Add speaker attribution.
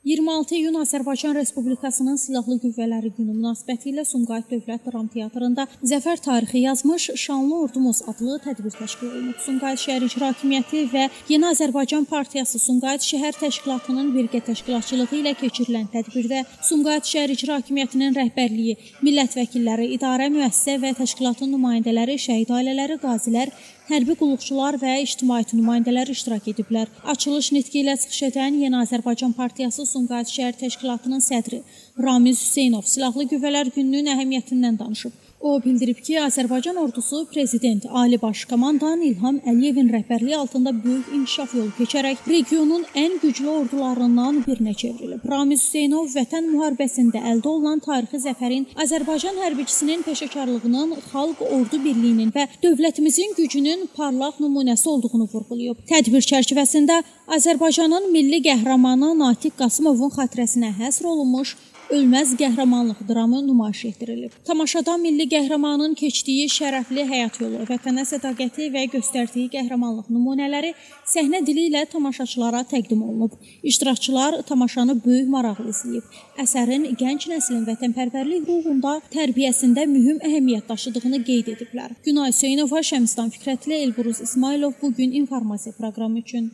Speaker 1: 26 iyun Azərbaycan Respublikasının Silahlı Qüvvələri Günü münasibətilə Sumqayıt Dövlət Dram Teatrında Zəfər tarixi yazmış Şanlı Ordumuz adlı tədbir təşkil olunub. Sumqayıt şəhər İcra Hakimiyyəti və Yeni Azərbaycan Partiyası Sumqayıt şəhər təşkilatının birgə təşkilatçılığı ilə keçirilən tədbirdə Sumqayıt şəhər İcra Hakimiyyətinin rəhbərliyi, millət vəkilləri, idarə, müəssisə və təşkilatın nümayəndələri, şəhid ailələri, qazilər, hərbi qulluqçular və ictimaiyyət nümayəndələri iştirak ediblər. Açılış nitqi ilə çıxış edən Yeni Azərbaycan Partiyası Sumqayıt şəhər təşkilatının sədri Ramiz Hüseynov Silahlı Qüvvələr Gününün əhəmiyyətindən danışıb. O bildirib ki, Azərbaycan ordusu Prezident Ali Baş Komandan İlham Əliyevin rəhbərliyi altında böyük inkişaf yolu keçərək regionun ən güclü ordularından birinə çevrilib. Ramiz Hüseynov Vətən müharibəsində əldə olunan tarixi zəfərin Azərbaycan hərbiçisinin peşəkarlığının, xalq ordu birliyinin və dövlətimizin gücünün parlaq nümunəsi olduğunu vurğulayıb. Tədbir çərçivəsində Azərbaycanın milli qəhrəmanı Natiq Qasımovun xatirəsinə həsr olunmuş Ölməz Qəhrəmanlıq dramı nümayiş etdirilib. Tamaşada milli qəhrəmanın keçdiyi şərəfli həyat yolu, vətənə sədaqəti və göstərdiyi qəhrəmanlıq nümunələri səhnə dili ilə tamaşaçılara təqdim olunub. İştirakçılar tamaşanı böyük maraqla izləyib. Əsərin gənc nəslin vətənpərvərlik ruhunda tərbiyəsində mühüm əhəmiyyət daşıdığını qeyd ediblər. Günay Hüseynova, Şəmsdan Fikrətli, Elbrus İsmailov Bu gün informasiya proqramı üçün.